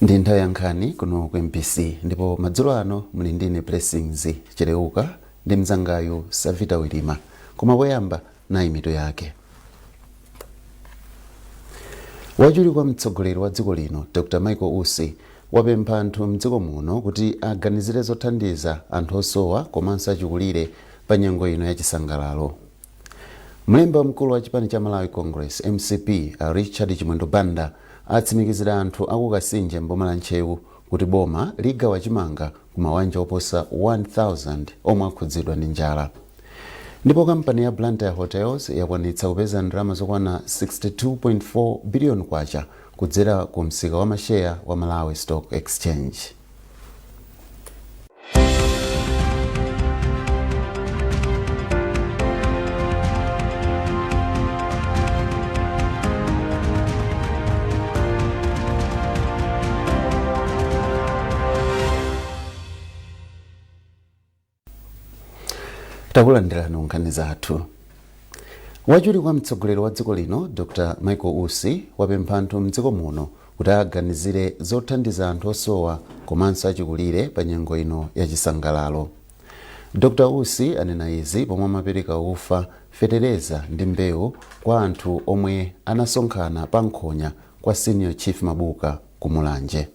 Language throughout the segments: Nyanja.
Ndi nthawi ya nkhani kuno ku MBC, ndipo madzulo ano muli ndine Blessings Cheleuka ndi mnzangayu Savita Wilima. Koma poyamba, nayi mitu yake. Wachiwiri kwa mtsogoleri wa dziko lino Dr Michael Usi wapempha anthu mdziko muno kuti aganizire zothandiza anthu osowa komanso achikulire pa nyengo ino ya chisangalalo. Mlembi wamkulu wa chipani cha Malawi Congress, MCP, a Richard Chimwendo Banda atsimikizira anthu aku Kasinje m'boma la Ntcheu kuti boma ligawa chimanga ku mawanja oposa 1000 omwe akhudzidwa ndi njala. Ndipo kampani ya Blantyre Hotels yakwanitsa kupeza ndalama zokwana 62.4 biliyoni kwacha kudzera ku msika wa masheya wa Malawi Stock Exchange. Takulandirani nkhani zathu. Wachiwiri kwa mtsogoleri wa dziko lino Dr Michael Usi wapempha anthu mdziko muno kuti aganizire zothandiza anthu osowa komanso achikulire pa nyengo ino ya chisangalalo. Dr Usi anena izi pomwe amapereka ufa, fetereza ndi mbewu kwa anthu omwe anasonkhana pa Nkhonya kwa Senior Chief Mabuka ku Mulanje.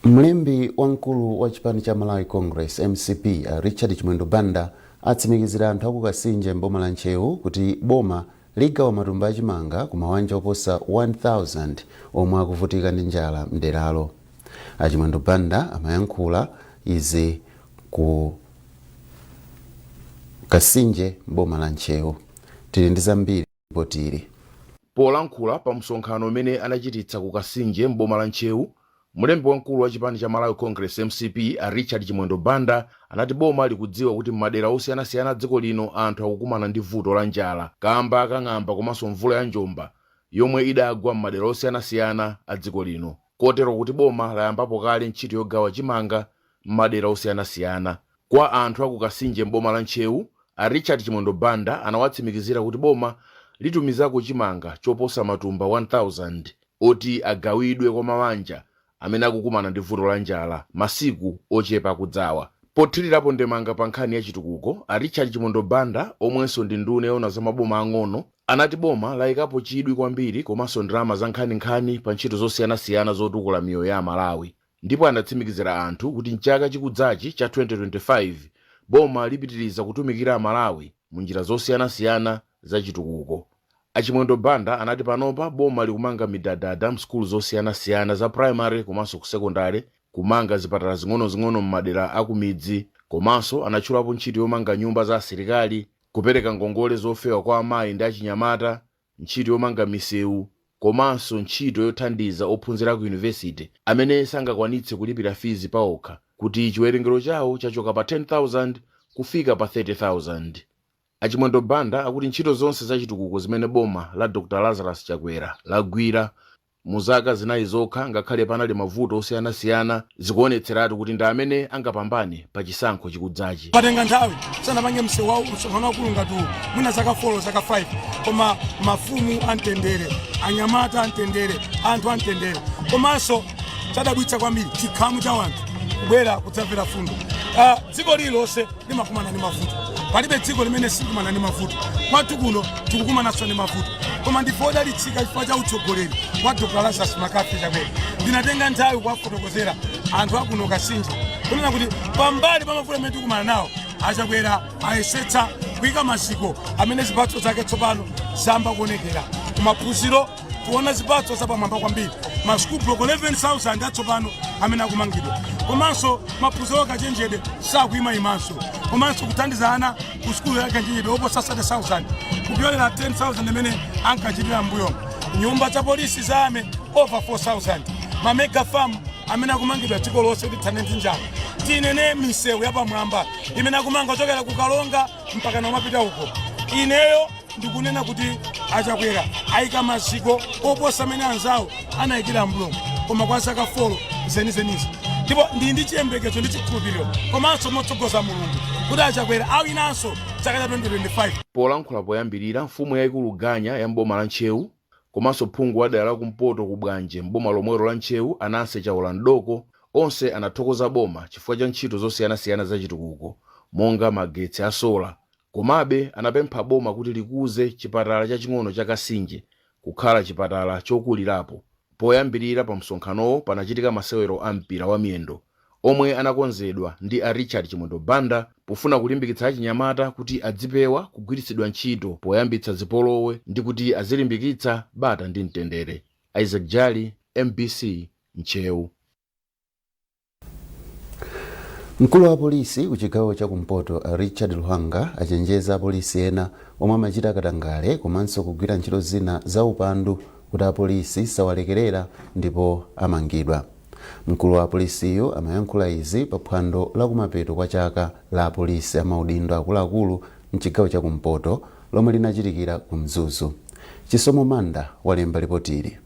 Mlembi wamkulu wa chipani cha Malawi Congress, MCP, a Richard Chimwendo Banda atsimikizira anthu aku Kasinje m'boma la Ntcheu kuti boma ligawa matumba achimanga ku mawanja oposa 1000 omwe akuvutika ndi njala mderalo. A Chimwendo Banda amayankhula izi ku Kasinje m'boma la Ntcheu. Tili ndi zambiri m'lipotili. Polankhula pa msonkhano umene anachititsa ku Kasinje m'boma la Ntcheu, mlembi wamkulu wa chipani cha Malawi Congress, mcp, a Richard Chimwendo Banda anati boma likudziwa kuti m'madera osiyanasiyana a dziko lino anthu akukumana ndi vuto la njala kamba ka ng'amba komanso mvula ya njomba yomwe idagwa m'madera osiyanasiyana a dziko lino kotero kuti boma layambapo kale ntchito yogawa chimanga m'madera osiyanasiyana. Kwa anthu aku Kasinje m'boma la Ntcheu, a Richard Chimwendo Banda anawatsimikizira kuti boma litumizako chimanga choposa matumba 1000 oti agawidwe kwa mawanja amene akukumana ndi vuto la njala masiku ochepa akudzawa. Pothirirapo ndemanga pa nkhani ya chitukuko, a Richard Chimwendo Banda omwenso ndi nduna yoona za maboma ang'ono anati boma layikapo chidwi kwambiri komanso ndalama za nkhaninkhani pa ntchito zosiyanasiyana zotukula miyoyo ya Amalawi. Ndipo anatsimikizira anthu kuti mchaka chikudzachi cha 2025 boma lipitiriza kutumikira Amalawi mu njira zosiyanasiyana za chitukuko. A Chimwendo Banda anati panopa boma likumanga midadada msukulu zosiyanasiyana za primary komanso ku sekondale, kumanga zipatala zing'onozing'ono m'madera akumidzi komanso anatchulapo ntchito yomanga nyumba za asilikali, kupereka ngongole zofewa kwa amayi ndi achinyamata, ntchito yomanga misewu komanso ntchito yothandiza ophunzira ku yunivesite amene sangakwanitse kulipira fizi paokha kuti chiwerengero chawo chachoka pa 10,000 kufika pa 30,000. A Chimwendo Banda akuti ntchito zonse zachitukuko zimene boma la Dr Lazarus Chakwera lagwira mu zaka zinayi zokha ngakhale panali mavuto osiyanasiyana zikuonetseratu kuti ndi amene angapambane pa chisankho chikudzachi. Patenga nthawi sanapange msewu wa msonkhano wakulu ngati uwu, mwina zaka 4, zaka 5, koma mafumu amtendere, anyamata amtendere, anthu amtendere, komanso chadabwitsa kwambiri chikhamu cha wanthu kubwera kudzamvera fundo. Dziko lililonse limakumana ndi mavuto, palibe dziko limene silikumana ndi mavuto. Kwathu kuno tikukumananso ndi mavuto, koma ndife odalitsika chifukwa cha utsogoleri wa Dr Lazarus McCarthy Chakwera. Ndinatenga nthawi kuwafotokozera anthu akuno Kasinje kunena kuti pambali pa mavuto amene tikumana nawo, aChakwera ayesetsa kuyika maziko amene zipatso zake tsopano zayamba kuonekera. Kumaphunziro tiona zipatso zapamwamba kwambiri, ma school block 11,000 atsopano amene akumangidwa, komanso maphunziro akachenjede sakuyimayimanso, komanso kuthandiza ana ku sukulu ya kachenjede oposa 30,000 kupyolera 10,000 imene ankachitira mbuyomo, nyumba za polisi za army over 4,000, ma mega farm amene akumangidwa dziko lonse kuti tithane ndi njala, tinene misewu yapamwamba imene akumanga kuchokera ku Kalonga mpaka namapita uko. Ineyo ndikunena kuti aChakwera ayika maziko oposa amene anzawo anayikira mbuyomo, koma kwa zaka 4 zenizenizi, ndipo ndili ndi chiyembekezo ndi chikhulupiriro komanso motsogoza Mulungu kuti aChakwera awinanso. Chaka cha 2025. Polankhula poyambirira, mfumu yayikulu Ganya ya mboma la Ntcheu komanso phungu wa dera la kumpoto ku Bwanje mboma lomwelo la Ntcheu, Ananse Chaula Mdoko, onse anathokoza boma chifukwa cha ntchito zosiyanasiyana zachitukuko monga magetsi a sola. Komabe anapempha boma kuti likuze chipatala chaching'ono cha Kasinje kukhala chipatala chokulirapo. Poyambirira pa msonkhanowo panachitika masewero a mpira wa miyendo omwe anakonzedwa ndi a Richard Chimwendo Banda pofuna kulimbikitsa achinyamata kuti adzipewa kugwiritsidwa ntchito poyambitsa zipolowe ndi kuti azilimbikitsa bata ndi mtendere. Isaac Jali, MBC, Ntcheu. Mkulu wa polisi ku chigawo chakumpoto, a Richard Luhanga, achenjeza apolisi ena omwe amachita katangale komanso kugwira ntchito zina za upandu kuti apolisi sawalekerera ndipo amangidwa. Mkulu wa apolisiyo amayankhula izi pa phwando la kumapeto kwa chaka la apolisi amaudindo akuluakulu mchigawo chakumpoto lomwe linachitikira ku Mzuzu. Chisomo Manda walemba ripotili.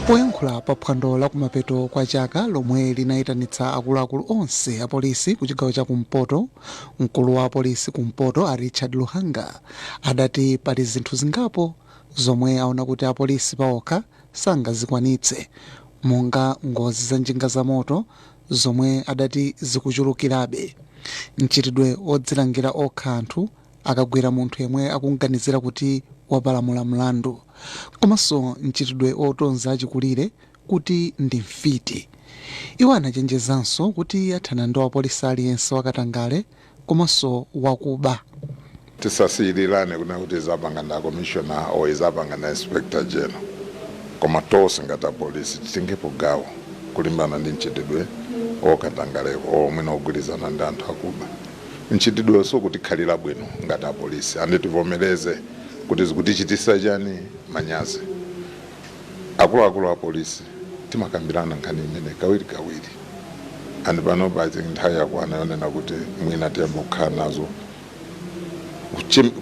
Poyankhula pa phwando la kumapeto kwa chaka lomwe linayitanitsa akuluakulu onse a polisi ku chigawo chakumpoto, mkulu wa polisi kumpoto, a Richard Luhanga, adati pali zinthu zingapo zomwe aona kuti apolisi paokha sangazikwanitse, monga ngozi za njinga za moto zomwe adati zikuchulukirabe, mchitidwe odzilangira okha anthu akagwira munthu yemwe akuganizira kuti wapalamula mlandu, komanso mchitidwe otonza achikulire kuti ndi mfiti. Iwo anachenjezanso kuti athana ndi apolisi aliyense wakatangale komanso wakuba. Tisasiyilirane kuna kuti izapanga nda commissioner or izapanga nda inspector general, koma tonse ngati apolisi titengepo gawo kulimbana ndi mchitidwe okatangaleko omwe ogwirizana ndi anthu akuba. Mchitidwe sukutikhalira bwino ngati apolisi, andi tivomereze kuti zikutichitisa chani manyazi. Akuluakulu a polisi timakambirana nkhani imene kawiri kawiri, and panopa I think nthawi yakwana yonena kuti mwina tiyambe kukhala nazo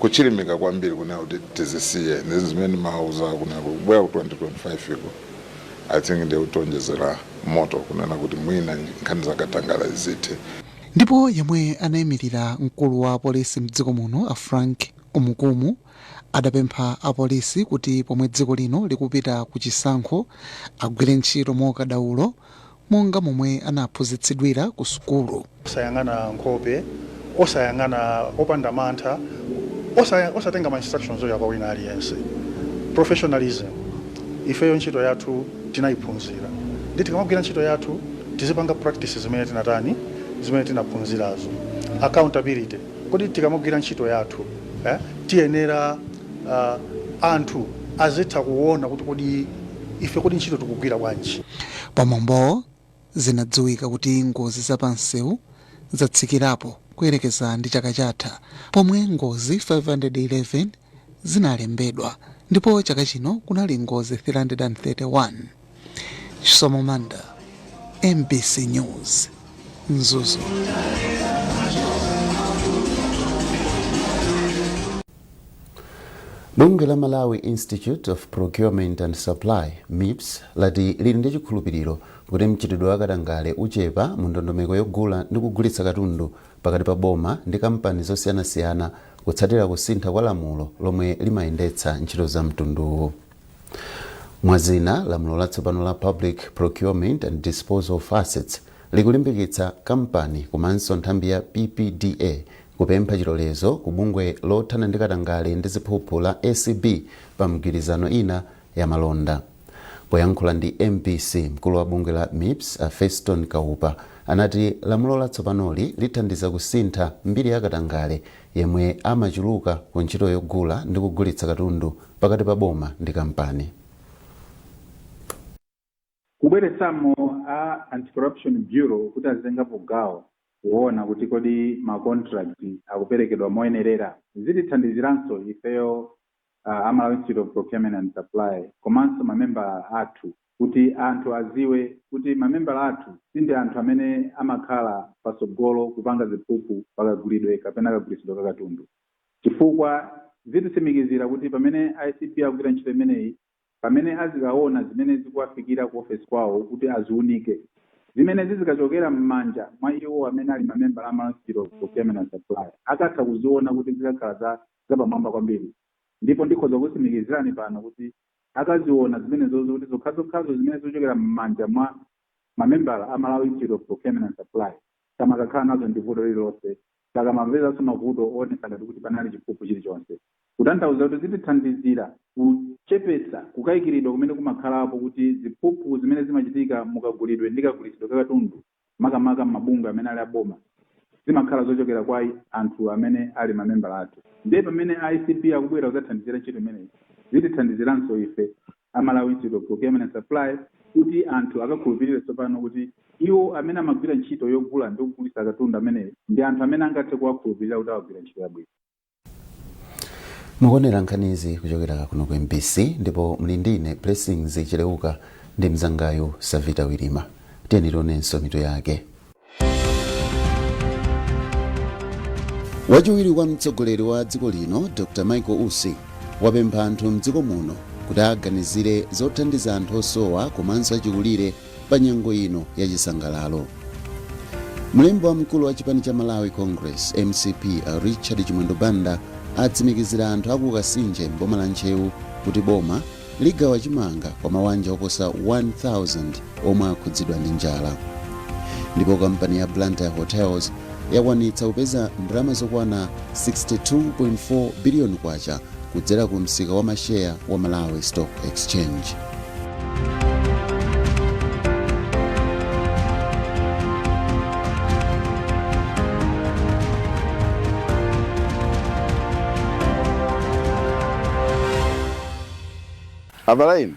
kuchilimika kwambiri kunena kuti tizisiye. Ndi zimene mauza kunena kuti kubwera ku 2025 iko, I think ndiye kutionjezera moto kunena kuti mwina nkhani zakatangale zithe. Ndipo yemwe anayimirira mkulu wa polisi mdziko muno, a Frank Kumukumu, adapempha apolisi kuti pomwe dziko lino likupita ku chisankho agwire ntchito mokadaulo monga momwe anaphunzitsidwira ku sukulu. Osayang'ana nkhope, osayang'ana, opanda mantha, osatenga ma instructions oya kwa wina aliyense. Professionalism, ifeyo ntchito yathu tinayiphunzira, ndi tikamagwira ntchito yathu tizipanga practice zimene tinatani, zimene tinaphunzirazo. Accountability, kodi tikamagwira ntchito yathu, tiyenera anthu azitha kuona kuti kodi ife kodi ntchito tikugwira bwanji? Pamwambowo zinadziwika kuti ngozi zapamsewu zatsikirapo kuyerekeza ndi chaka chatha, pomwe ngozi 511 zinalembedwa ndipo chaka chino kunali ngozi 331. Chisomo Manda, MBC News, Mzuzu. Bungwe la Malawi Institute of Procurement and Supply, MIPS, lati lili ndi chikhulupiriro kuti mchitidwe wa katangale uchepa mu ndondomeko yogula ndi kugulitsa katundu pakati pa boma ndi kampani zosiyanasiyana kutsatira kusintha kwa lamulo lomwe limayendetsa ntchito za mtunduwu. Mwazina, lamulo latsopano la Public Procurement and Disposal of Assets likulimbikitsa kampani komanso nthambi ya PPDA kupempha chilolezo ku bungwe lothana ndi katangale ndi ziphuphu la ACB pa mgwirizano ina ya malonda. Poyankhula ndi MBC, mkulu wa bungwe la MIPS, a Feston Kaupa, anati lamulo latsopanoli lithandiza kusintha mbiri ya katangale yemwe amachuluka ku ntchito yogula ndi kugulitsa katundu pakati pa boma ndi kampani. Kubweretsamo a Anti-Corruption Bureau kuti azitengapo gawo kuona kuti kodi ma contract akuperekedwa moyenerera zitithandiziranso ifeyo a Malawi Institute of Procurement and Supply komanso mamembala athu, kuti anthu aziwe kuti mamembala athu sindi anthu amene amakhala patsogolo kupanga ziphuphu pakagulidwe kapena kagulitsidwe ka katundu, chifukwa zititsimikizira kuti pamene ACB akugwira ntchito imeneyi, pamene azikaona zimene zikuwafikira ku ofesi kwawo kuti aziunike. Zimene zizikachokera m'manja mwa iwo amene ali mamembala a Malawi Institute of Procurement and Supply, akatha kuziona kuti zikakhala zapamwamba kwambiri. Ndipo ndikhoza kutsimikizirani pano kuti akaziona zimenezozo, kuti zokhazokhazo zimene zikuchokera m'manja mwa mamembala a Malawi Institute of Procurement and Supply, samakakhala nazo ndi vuto lililonse, sakamapezanso mavuto oonetsa ngati kuti panali chiphuphu chilichonse. Kutanthauza kuti zitithandizira kuchepetsa kukayikiridwa kumene kumakhalapo kuti ziphuphu zimene zimachitika mukagulidwe ndi kagulitsidwe ka katundu, makamaka m'mabungwe amene ali aboma, zimakhala zochokera kwa anthu amene ali mamembala athu. Ndiye pamene ICP akubwera kudzathandizira ntchito imeneyi, zitithandiziranso ife a Malawi Institute of Procurement and Supply kuti anthu akakhulupirire tsopano kuti iwo amene amagwira ntchito yogula ndi kugulitsa katundu ameneyi ndi anthu amene angathe kuwakhulupirira kuti awagwira ntchito yabwino. Mukuonera nkhanizi kuchokera kuno ku MBC, ndipo muli ndine Blessings Chileuka ndi mzangayu Savita Wirima. Tiyeni tionenso mitu yake. Wachiwiri kwa mtsogoleri wa dziko lino Dr Michael Usi wapempha anthu mdziko muno kuti aganizire zothandiza anthu osowa komanso achikulire pa nyengo ino yachisangalalo. Mlembi wamkulu wa chipani cha Malawi Congress, MCP, a Richard Chimwendo Banda atsimikizira anthu aku Kasinje mboma la Ntcheu kuti boma ligawa chimanga kwa mawanja oposa 1000 omwe akhudzidwa ndi njala. Ndipo kampani ya Blantyre Hotels yakwanitsa kupeza ndalama zokwana 62.4 biliyoni kwacha kudzera ku msika wa masheya wa Malawi Stock Exchange. Abale inu,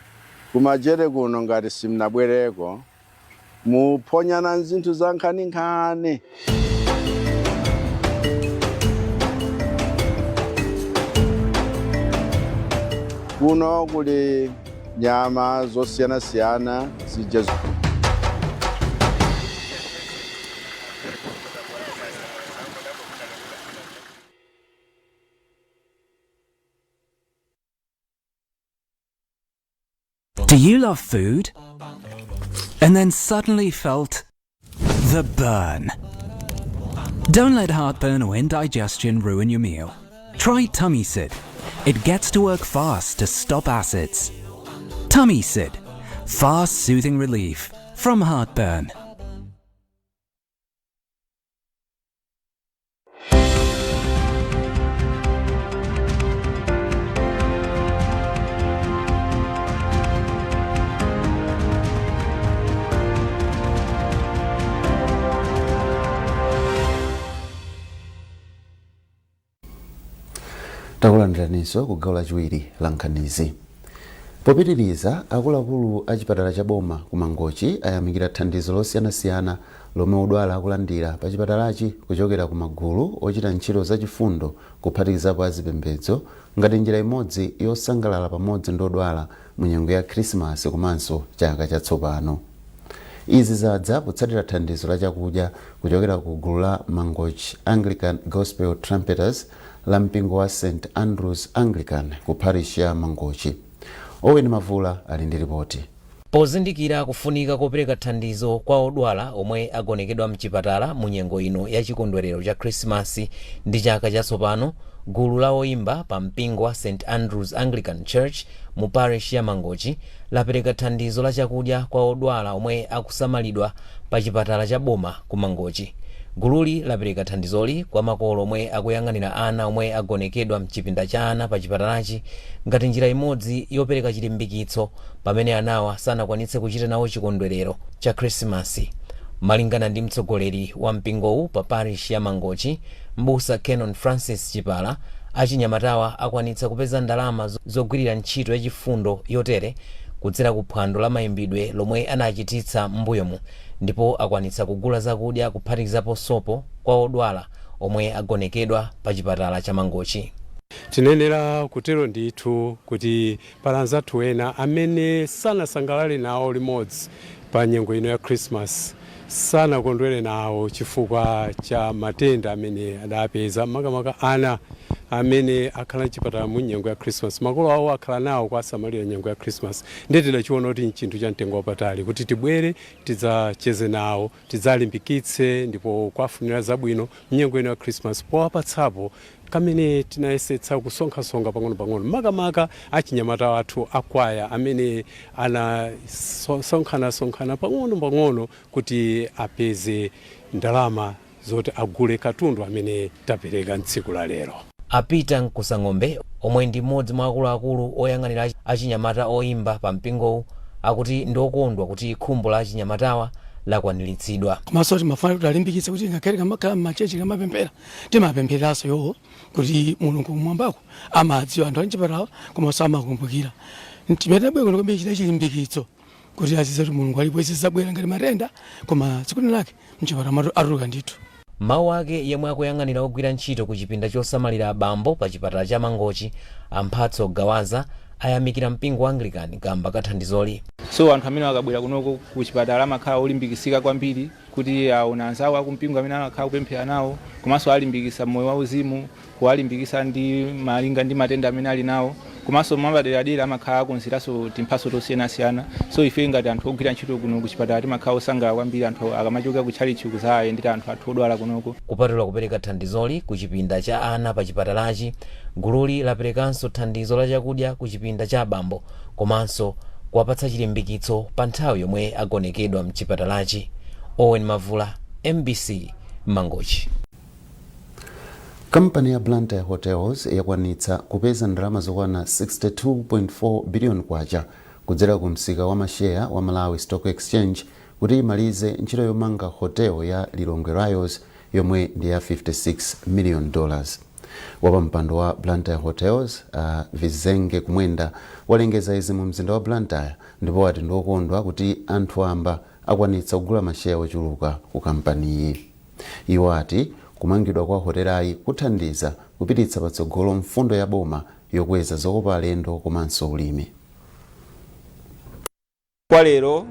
kumajere kuno ngati simnabwereko, muphonyana nzinthu za nkhaninkhani. Kuno kuli nyama zosiyanasiyana zija. Do you love food? And then suddenly felt the burn. Don't let heartburn or indigestion ruin your meal. Try Tummy Sid. It gets to work fast to stop acids. Tummy Sid. Fast soothing relief from heartburn. Takulandiraninso ku gawo lachiwiri la nkhanizi. Popitiriza, akuluakulu a chipatala cha boma ku Mangochi ayamikira thandizo losiyanasiyana lomwe odwala akulandira pa chipatalachi kuchokera ku magulu ochita ntchito zachifundo kuphatikizapo azipembedzo ngati njira imodzi yosangalala pamodzi ndi odwala mu nyengo ya Khrisimasi komanso chaka chatsopano. Izi zadza potsatira thandizo la chakudya kuchokera ku gulu la Mangochi Anglican Gospel Trumpeters la mpingo wa St Andrews Anglican ku parish ya Mangochi. Owen Mavula ali ndi ripoti. Pozindikira kufunika kopereka thandizo kwa odwala omwe agonekedwa mchipatala mu nyengo ino ya chikondwerero cha Khrisimasi ndi chaka chatsopano, gulu la oyimba pa mpingo wa St Andrews Anglican Church mu parish ya Mangochi lapereka thandizo la chakudya kwa odwala omwe akusamalidwa pa chipatala cha boma ku Mangochi. Gululi lapereka thandizoli kwa makolo omwe akuyang'anira ana omwe agonekedwa mchipinda cha ana pa chipatalachi ngati njira imodzi yopereka chilimbikitso pamene anawa sanakwanitse kuchita nawo chikondwerero cha Khrisimasi. Malingana ndi mtsogoleri wa mpingowu pa parish ya Mangochi, M'busa Canon Francis Chipala, achinyamatawa akwanitsa kupeza ndalama zogwirira ntchito yachifundo yotere kudzera ku phwando la mayimbidwe lomwe anachititsa m'mbuyomu ndipo akwanitsa kugula zakudya kuphatikizapo sopo kwa odwala omwe agonekedwa pa chipatala cha Mangochi. Tinenera kutero ndithu kuti pali anzathu ena amene sanasangalale nawo limodzi pa nyengo ino ya Christmas, sanakondwere nawo chifukwa cha matenda amene adapeza, makamaka ana. Amene akhala mchipatala mu nyengo ya Christmas, makolo awo akhala nawo kuwasamalira nyengo ya Christmas. Ndiye tidachiona kuti nchinthu cha mtengo wapatali kuti tibwere tidzacheze nawo, tidzalimbikitse ndipo kuwafunira zabwino mnyengo ino ya Christmas, powapatsapo kamene tinayesetsa kusonkhasonkha pang'ono-pang'ono, makamaka achinyamata athu akwaya amene anasonkhanasonkhana pang'ono-pang'ono kuti apeze ndalama zoti agule katundu amene tapereka mtsiku la lero. A Peter Mkusang'ombe, omwe ndi mmodzi mwa akuluakulu oyang'anira achinyamata oyimba pa mpingowu, akuti ndi okondwa kuti khumbo la achinyamatawa lakwaniritsidwa. Komanso timafuna kuti alimbikitse kuti ngakhale kamakhala mmachechi kamapemphera, timapempheranso iwowo kuti Mulungu kumwambako amadziwa anthu amchipatala komanso amakumbukira. Timene tabwera kuno kwambiri chita chilimbikitso kuti azize kuti Mulungu alipo, izi zabwera ngati matenda, koma tsiku lake mchipatala matu atuluka ndithu. Mawu ake, yemwe akuyang'anira ogwira ntchito ku chipinda chosamalira abambo pa chipatala cha Mangochi, Amphatso Gawaza, ayamikira mpingo wa Anglican kamba ka thandizoli. So anthu amene akabwera kunoko ku chipatala amakhala olimbikitsika kwambiri kuti aona anzawo akumpingo amene amakhala kupemphera nawo, komanso alimbikitsa moyo wauzimu, kuwalimbikitsa ndi malinga ndi matenda amene ali nawo, komanso mwapaderadera amakhala akonzeranso timphatso tosiyanasiyana. So ife ngati anthu ogwira ntchito kuno ku chipatala timakhala osangalala kwambiri anthu akamachoka ku tchalitchi kuzayendera anthu athu odwala kunoko. Kupatula kupereka thandizoli ku chipinda cha ana pa chipatalachi, gululi laperekanso thandizo la chakudya ku chipinda cha abambo komanso kuwapatsa chilimbikitso pa nthawi yomwe agonekedwa mchipatalachi. Owen Mavula, MBC, Mangochi. Kampani ya Blantyre Hotels yakwanitsa kupeza ndalama zokwana 62.4 billion kwacha kudzera ku msika wa masheya wa Malawi Stock Exchange kuti imalize ntchito yomanga hotel ya Lilongwe Royals yomwe ndi ya $56 million. Wapampando wa Blantyre Hotels, Vizenge Kumwenda, walengeza izi mu mzinda wa Blantyre ndipo wati ndiokondwa kuti anthu amba akwanitsa kugula masheya ochuluka ku kampaniyi. Iwo ati kumangidwa kwa hotelayi kuthandiza kupititsa patsogolo mfundo ya boma yokweza zokopa alendo komanso ulimi. Kwa lero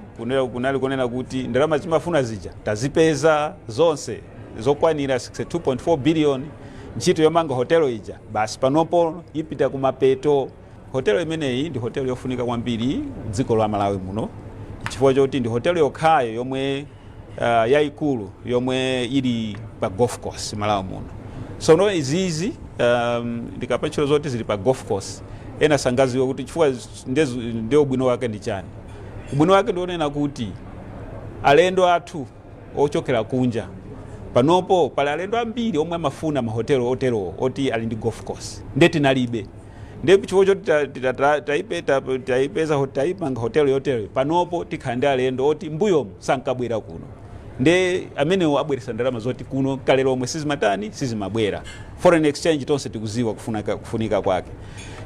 kunali kunena kuti ndalama zimafuna zija tazipeza zonse zokwanira 62.4 billion. Ntchito yomanga hotelo ija basi panopo ipita kumapeto. Hotelo imeneyi ndi hotelo yofunika kwambiri dziko la Malawi muno, chifukwa choti ndi hotelo yokhayo yomwe yayikulu yomwe ili pa golf course Malawi muno. Sono izizi ndikapa ntchito zoti zili pa golf course, ena sangaziwe kuti chifukwa ndiye ubwino wake ndi chani. Ubwino wake ndionena kuti alendo athu ochokera kunja, panopo pali alendo ambiri omwe amafuna mahotelo oterowo oti ali ndi golf course, ndiye tinalibe. Ndiye chifukwa choti taipeza taipanga hotelo yoteroyo, panopo tikhala ndi alendo oti mbuyomu sankabwera kuno, nde amenewo abweresa ndalama zoti kuno kale lomwe sizimatani, sizimabwera. Foreign exchange tonse tikuziwa kufunika kwake.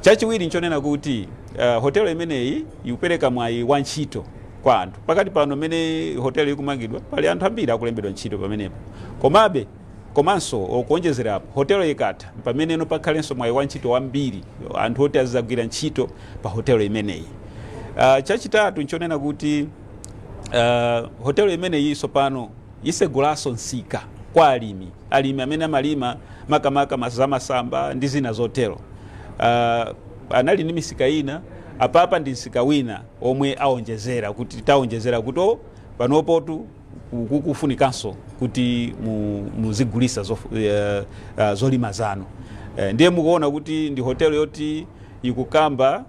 Chachiwiri nchonena kuti hotelo imeneyi ikupereka mwayi wa ntchito kwa anthu. Pakati pano mmene hotelo ikumangidwa, pali anthu ambiri akulembedwa ntchito pamenepo. Komabe komanso kuonjezerapo, hotelo ikatha pameneno pakhalenso mwayi wa ntchito wambiri, anthu oti azizagwira ntchito pa hotelo imeneyi. Chachitatu nchonena kuti hotelo imeneyi pano isegulanso msika kwa alimi, alimi amene amalima makamaka zamasamba ndi zina zotero. Anali ndi misika ina, apapa ndi msika wina omwe aonjezera kuti taonjezera kuti panopotu kukufunikanso kuti muzigulisa zolima zanu. Ndiye mukuona kuti ndi hotelo yoti ikukamba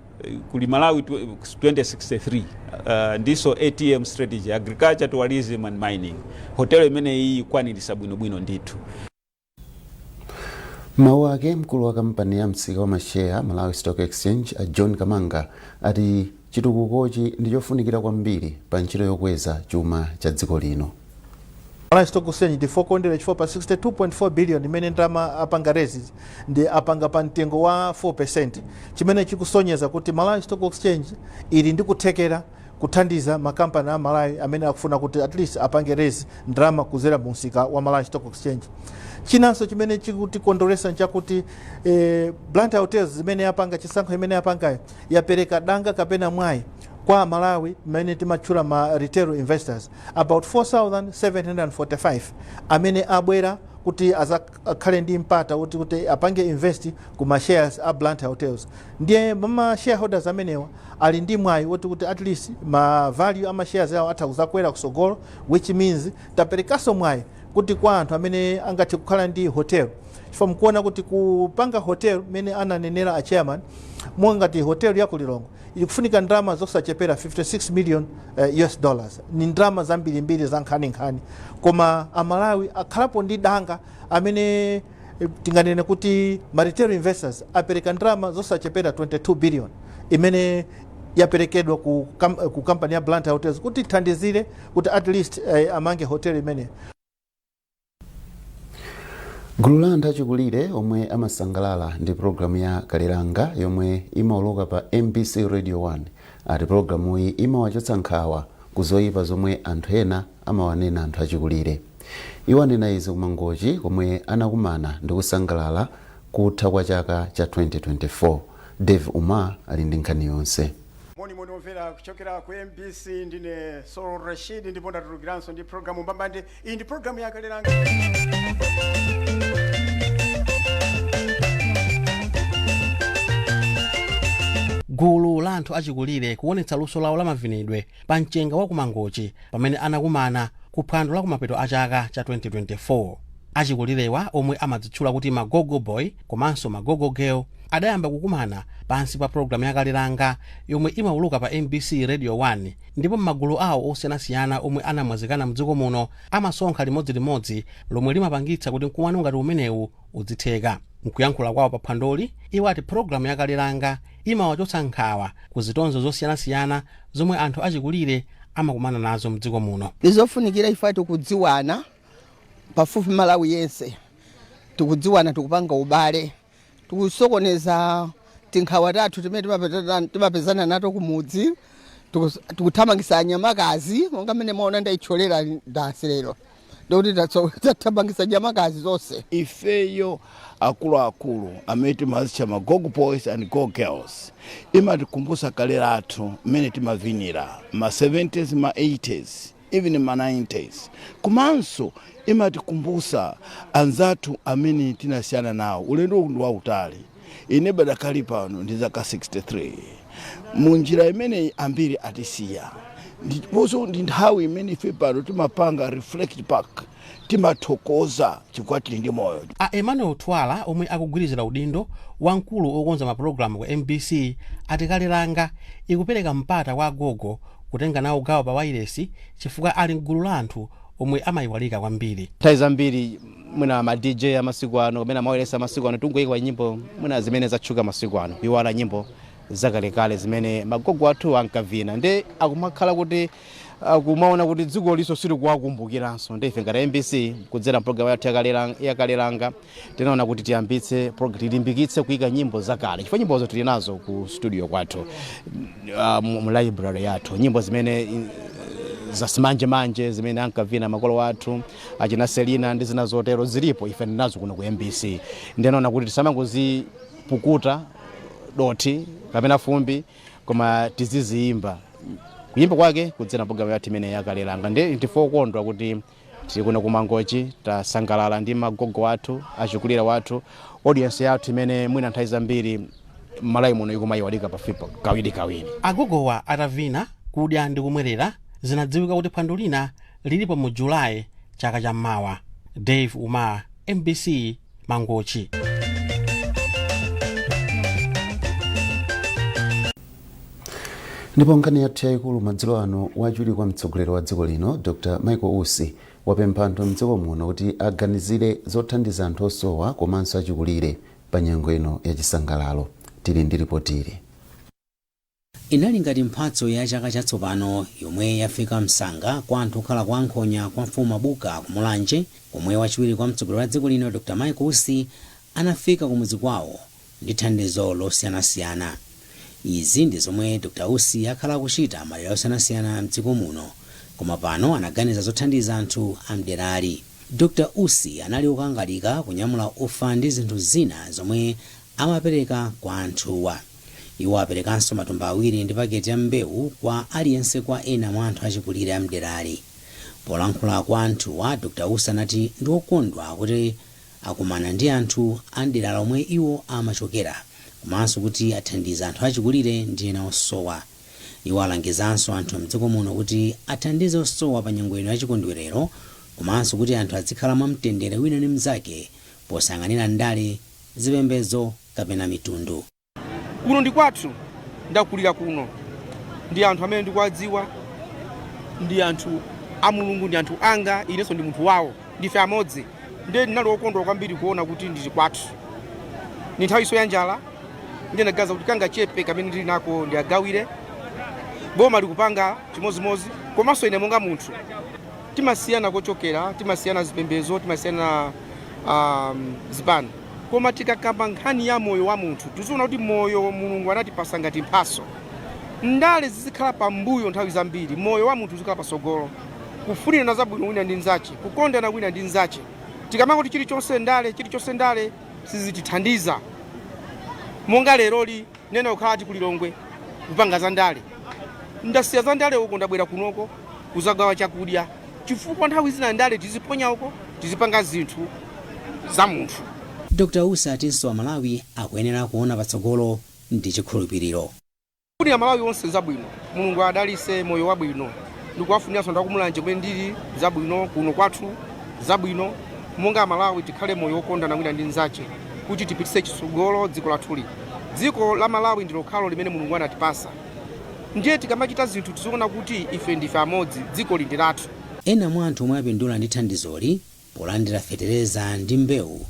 kuli Malawi 2063 ndiso ATM strategy, agriculture, tourism and mining. Hotelo imeneyi ikwanirisa bwinobwino ndithu. Mawu ake, mkulu wa kampani ya msika wa masheya Malawi Stock Exchange, a John Kamanga, ati chitukukochi ndi chofunikira kwambiri pa ntchito yokweza chuma cha dziko lino. Malawi Stock Exchange ndifokondera chifukwa pa 62.4 billion imene ndalama apanga raise ndi apanga pa mtengo wa 4%, chimene chikusonyeza kuti Malawi Stock Exchange ili ndi kuthekera kuthandiza makampani a Malawi amene akufuna kuti at least apange raise ndalama kuzera mu msika wa Malawi Stock Exchange. Chinanso chimene chikutikondweresa nchakuti Blantyre Hotels zimene yapanga, chisankho imene yapangayo, yapereka danga kapena mwayi kwa Malawi mmene timatchula ma retail investors about 4745 amene abwera. Kuti azakhale ndi mpata kuti apange invest ku ma shares a Blantyre Hotels. Ndiye ma shareholders amenewa ali ndi mwayi woti kuti at least ma value ama shares awo atha kuzakwera kusogolo, which means taperekanso mwayi kuti kwa anthu amene angathe kukhala ndi hotel, chifukwa mukuona kuti kupanga hotel, mmene ananenera a chairman, ngati hotel ya ku Lilongwe ikufunika ndalama zosachepera 56 million US dollars. Ni ndalama zambirimbiri za nkhaninkhani, koma Amalawi akhalapo ndi danga amene tinganene kuti ma retail investors apereka ndalama zosachepera 22 billion imene yaperekedwa ku kampani ya Blantyre Hotels kuti ithandizire kuti at least amange hotel imene. Gulu la anthu achikulire omwe amasangalala ndi pulogalamu ya Kalelanga yomwe imauluka pa MBC Radio 1 ati pulogalamuyi imawachotsa nkhawa ku zoyipa zomwe anthu ena amawanena anthu achikulire. Iwo anena izi kuMangochi komwe anakumana ndi kusangalala kutha kwa chaka cha 2024. Dave Umar ali ndi nkhani yonse. Moni omvera kuchokera ku MBC, ndine Sol Rashid ndipo ndatulukiranso ndi programu mbambande. Iyi ndi programu ya Kalelanga. Gulu la anthu achikulire kuonetsa luso lawo la mavinidwe pa mchenga wa kuMangochi pamene anakumana ku phwando la kumapeto a chaka cha 2024. Achikulirewa, omwe amadzitchula kuti Magogo Boy komanso Magogo Girl, adayamba kukumana pansi pa pologalamu ya Kalelanga yomwe imauluka pa MBC Radio 1, ndipo m'magulu awo osiyanasiyana omwe anamwazikana mdziko muno amasonkha limodzilimodzi, lomwe limapangitsa kuti mkumano ngati umenewu udzitheka. Mkuyankhula kwawo pa phwandoli, iwo ati pologalamu ya Kalelanga imawachotsa nkhawa ku zitonzo zosiyanasiyana zomwe anthu achikulire amakumana nazo mdziko muno. Ndizofunikira ife tikudziwana pafupi Malawi yense, tikudziwana, tikupanga ubale, tikusokoneza tinkhawa tathu timene timapezana nato kumudzi, tikuthamangisa anyamakazi monga mmene mwaona ndayithyolera dansi lero, ndikuti tathamangisa nyamakazi zonse. Ifeyo akuluakulu amene timazitcha ma gogo boys and go girls, imatikumbusa kale lathu mmene timavinira ma 70s, ma 80s, even ma 90s. Komanso imatikumbusa anzathu amene tinasiyana nawo. Ulendo uwu ndi wautali. Ine badakali pano ndi zaka 63. Mu njira imeneyi ambiri atisiya, ndiponso ndi nthawi imene ife pano timapanga reflect back, timathokoza chifukwa tili ndi moyo. A Emmanuel Twala, omwe akugwirizira udindo wamkulu okonza mapulogalamu ku MBC, ati Kalelanga ikupereka mpata kwa agogo kutenga nawo gawo pa wailesi chifukwa ali mgulu la anthu omwe amayiwalika kwambiri. Nthawi zambiri mwina ma DJ amasiku ano kapena mawayilesi amasiku ano tungoyika nyimbo mwina zimene zatchuka masiku ano, kuiwala nyimbo zakalekale zimene magogo athu ankavina, ndi akumakhala kuti akumaona kuti dziko liso silikuwakumbukiranso. Ndi ife ngati MBC, kudzera mpulogalamu yathu yakalelanga, tinaona kuti tiyambitse tilimbikitse kuyika nyimbo zakale, chifukwa nyimbozo tili nazo ku studio kwathu, mu library yathu, nyimbo zimene zasimanjemanje zimene ankavina makolo athu achina Selina ndi zina zotero zilipo, ife ndinazo kuno ku MBC. Ndinaona kuti tisamangozipukuta doti kapena fumbi, koma tiziziyimba, kuyimba kwake kudzera mpulogalamu yathu imene yakalelanga. Ndi ndife okondwa kuti tili kuno kuMangochi, tasangalala ndi magogo athu, achikulire wathu, audience yathu imene mwina nthawi zambiri m'Malawi muno ikumayiwalika pafupi kawiri kawiri. Agogowa atavina, kudya ndi kumwerera, zinadziwika kuti phwando lina lilipo mu Julayi chaka cham'mawa. Dave Umar, MBC, Mangochi. Ndipo nkhani yathu yayikulu madzulo ano, wachiwiri kwa mtsogoleri wa dziko lino Dr Michael Usi wapempha anthu mdziko muno kuti aganizire zothandiza anthu osowa komanso achikulire pa nyengo ino yachisangalalo. Tili ndi ripotili. Inali ngati mphatso ya chaka chatsopano yomwe yafika msanga kwa anthu okhala kwa Nkhonya kwa mfumu Mabuka ku Mulanje, komwe wachiwiri kwa mtsogoleri wa dziko lino Dr Michael Usi anafika kumudzi kwawo ndi thandizo losiyanasiyana. Izi ndi zomwe Dr Usi akhala akuchita madera osiyanasiyana mdziko muno, koma pano anaganiza zothandiza anthu amderali. Dr Usi anali okangalika kunyamula ufa ndi zinthu zina zomwe amapereka kwa anthuwa. Iwo aperekanso matumba awiri ndi paketi ya mbewu kwa aliyense kwa ena mwa anthu achikulire amderali. Polankhula kwa anthuwa, Dr Usi anati ndi okondwa kuti akumana ndi anthu a mdera lomwe iwo amachokera komanso kuti athandiza anthu achikulire ndi ena osowa. Iwo alangizanso anthu mdziko muno kuti athandize osowa pa nyengo ino yachikondwerero komanso kuti anthu azikhala mwamtendere wina ndi mnzake posayang'anira ndale, zipembedzo kapena mitundu. Kuno ndi kwathu, ndakulira kuno, ndi anthu amene ndikuwadziwa, ndi anthu a Mulungu, ndi anthu anga, inenso ndi munthu wawo, ndife amodzi. Ndiye ndinali wokondwa kwambiri kuona kuti ndili kwathu. Ndi nthawinso ya njala, ndiye ndinaganiza kuti kangachepe kamene ndili nako ndiagawire. Boma likupanga chimodzimodzi, komanso ine monga munthu. Timasiyana kochokera, timasiyana zipembedzo, timasiyana zipani, koma tikakamba nkhani ya moyo wa munthu, tiziona kuti moyo Mulungu anatipasa ngati mphatso. Ndale zizikhala pambuyo nthawi zambiri, moyo wa munthu uzikhala patsogolo. Kufunirana zabwino wina ndi mnzache, kukondana wina ndi mnzache. Tikamangoti chilichonse ndale, chilichonse ndale, sizitithandiza. Monga leroli nena kukhala ati ku Lilongwe kupanga za ndale, ndasiya za ndale uko, ndabwera kunoko kuzagawa chakudya, chifukwa nthawi zina ndale tiziponya uko, tizipanga zinthu za munthu. Dr Usi atinso Amalawi akuyenera kuona patsogolo ndi chikhulupiriro. Kufunira Amalawi onse zabwino, Mulungu adalise moyo wabwino. Ndikuwafuniranso anthu akumulanje kumene ndili zabwino, kuno kwathu zabwino. Monga Amalawi tikhale moyo wokondana wina ndi mnzache kuti tipitise chitsogolo dziko lathuli. Dziko la Malawi ndi lokhalo limene Mulungu anatipasa, ndiye tikamachita zinthu tiziona kuti ife ndife amodzi, dzikoli ndi lathu. Ena mwa anthu omwe apindula ndi thandizoli polandira fetereza ndi mbewu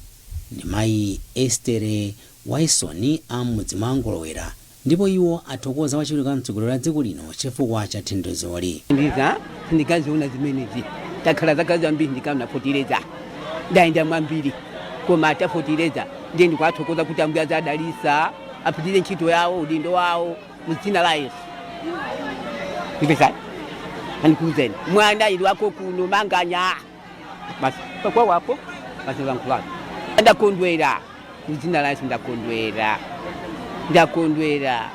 ndi mayi Estere Waisoni a m'mudzi mwa Ngolowera ndipo iwo athokoza wachiwiri kwa mtsogoleri wa dziko lino chifukwa cha thandizoli. Ndiza sindikaziona zimenezi, takhala zaka zambiri ndikanafotereza, ndayenda mwambiri koma atafotereza, ndiye ndikuwathokoza kuti Ambuye azadalisa, apitirize ntchito yawo, udindo wawo mdzina la Yesu. Ndipesani andikuuzeni mwana ili wako kuno manganya basi pakwa wako basi vankhulano. Ndakondwera mdzina la Yesu, ndakondwera, ndakondwera.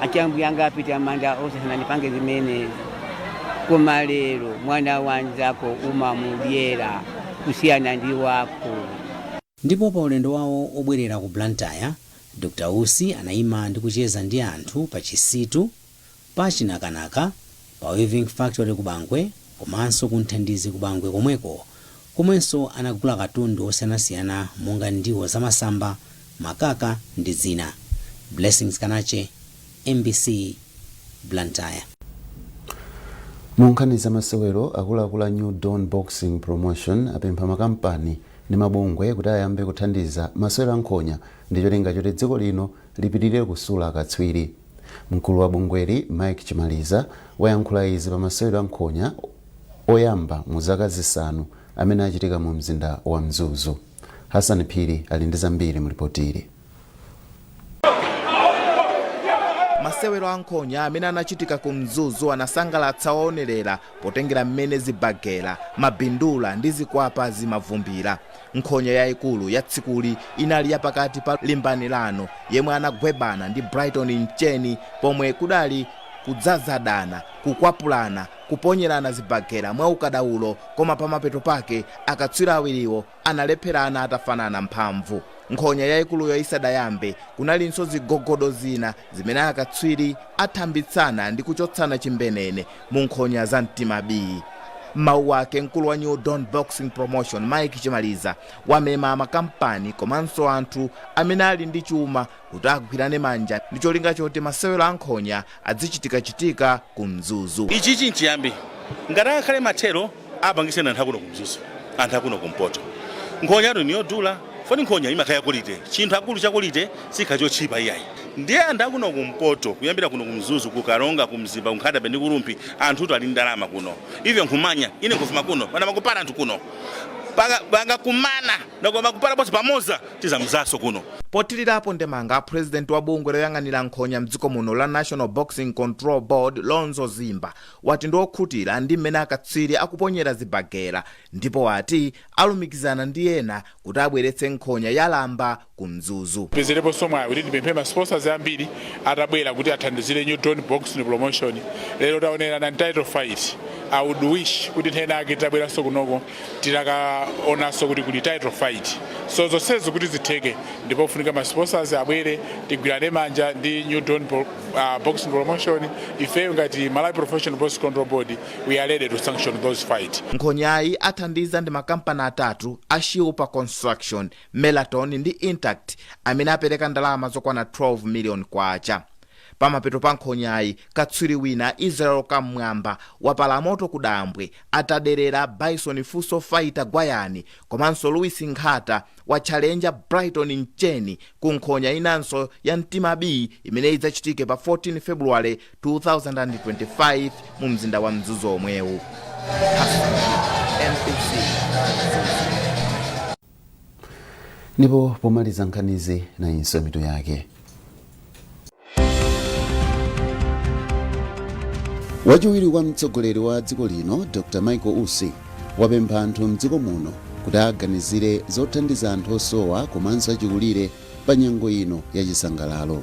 Achambuye anga apita manda onse sanandipange zimenezi, koma lero mwana wanzako umamudyera kusiyana ndi wako. Ndipo pa ulendo wawo obwerera ku Blantyre, Dr Usi anayima ndi kucheza ndi anthu pa Chisitu, pa Chinakanaka, pa Weaving Factory ku Bangwe komanso ku Nthandizi ku Bangwe komweko, komwenso anagula katundu osiyanasiyana monga ndiwo zamasamba, makaka ndi zina. Blessings Kanache, MBC, Blantyre. Mu nkhani za masewero, akuluakulu a New Dawn Boxing Promotion apempha makampani ndi mabungwe kuti ayambe kuthandiza masewero ankhonya ndi cholinga choti dziko lino lipitirire kusula akatswiri. Mkulu wa bungweli, Mike Chimaliza, wayankhula izi pa masewero ankhonya oyamba mu zaka 5 amene achitika mu mzinda wa Mzuzu. Hassan Phiri ali ndi zambiri mu ripoti ili. Masewero ankhonya amene anachitika ku Mzuzu anasangalatsa oonerera potengera mmene zibagera, mabindula ndi zikwapa zimavumbira. Nkhonya yayikulu ya tsikuli inali yapakati pa Limbanirano yemwe anagwebana ndi Brighton Mcheni, pomwe kudali kudzazadana, kukwapulana, kuponyerana zibagera mwa ukadaulo, koma pamapeto pake akatswiri awiriwo analepherana atafanana mphamvu. Nkhonya yayikuluyo isadayambe, kunalinso zigogodo zina zimene akatswiri athambitsana ndi kuchotsana chimbenene mu nkhonya za mtima bii. Mawu ake, mkulu wa New Dawn Boxing Promotion Mike Chimaliza wamema makampani komanso anthu amene ali ndi chuma kuti agwirane manja ndi cholinga choti masewero ankhonya adzichitikachitika ku Mzuzu. Ichichi nchiyambi, ngati angakhale mathero apangiseni anthu akuno ku Mzuzu, anthu akuno kumpoto. Nkhonyatu niyodula, foni nkhonya imakhala ya quality, chinthu akulu cha quality sikhala chotchipa iyayi. Ndiye anthu akuno kumpoto, kuyambira kuno ku Mzuzu, ku Karonga, ku Mzimba, ku Nkhata Bay ndi ku Rumphi, anthutu ali ndalama kuno. Ivyo nkhumanya ine nkufuma kuno pana makupala anthu kuno pangakumana nakumakupala bose pamoza tizamzaso kuno. Pothirirapo ndemanga, president wa bungwe loyang'anira nkhonya mdziko muno la National Boxing Control Board Lonzo Zimba wati ndi okhutira ndi mmene akatswiri akuponyera zibagera, ndipo wati alumikizana ndi ena kuti abweretse nkhonya ya lamba ku Mzuzu. Pezereponso mwayi kuti ndipemphe ma sponsors ambiri atabwera kuti athandizire New Dawn Boxing Promotion. Lero taonerana title fight. I would wish kuti nthawi inake titabweranso kunoko titakaonanso kuti kuli title fight. So zonsezo kuti zitheke ndipo kufunika ma sponsors abwere, tigwirane manja ndi New Dawn Boxing Promotion. Ifeyo ngati Malawi Professional Boxing Control Board, we are ready to sanction those fight. Nkhonyayi athandiza ndi makampani atatu a Shilpa Construction, Melaton ndi Intact amene apereka ndalama zokwana 12 million kwacha. Pamapeto pa nkhonyayi, katswiri wina Israel Kamwamba wapala moto kudambwe ataderera Bison Fuso Fighter Gwayani, komanso Louis Nkhata wa challenger Brighton Mcheni ku nkhonya inanso ya mtima B imene idzachitike pa 14 February 2025 mu mzinda wa Mzuzu omwewu. MBC. Ndipo pomaliza nkhanizi, nayinso mitu yake. Wachiwiri kwa mtsogoleri wa dziko lino Dr Michael Usi wapempha anthu mdziko muno kuti aganizire zothandiza anthu osowa komanso achikulire pa nyengo ino ya chisangalalo.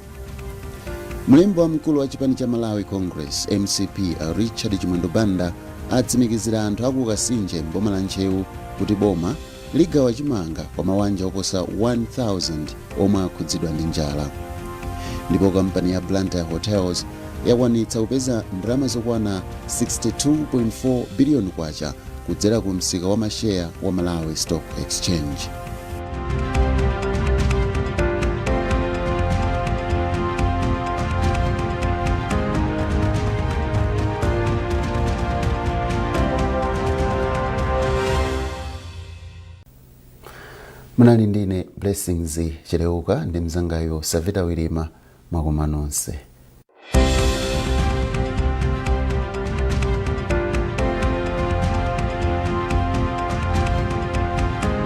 Mlembi wamkulu wa chipani cha Malawi Congress, MCP, Richard Chimwendo Banda atsimikizira anthu aku Kasinje mboma la Ntcheu kuti boma ligawa chimanga kwa mabanja oposa 1000 omwe akhudzidwa ndi njala. Ndipo kampani ya Blantyre Hotels yakwanitsa kupeza ndalama zokwana 62.4 biliyoni kwacha kudzera ku msika wa masheya wa Malawi Stock Exchange. Munali ndine Blessings Cheleuka ndi mzangayo Savita Wilima. Mwakoma nonse.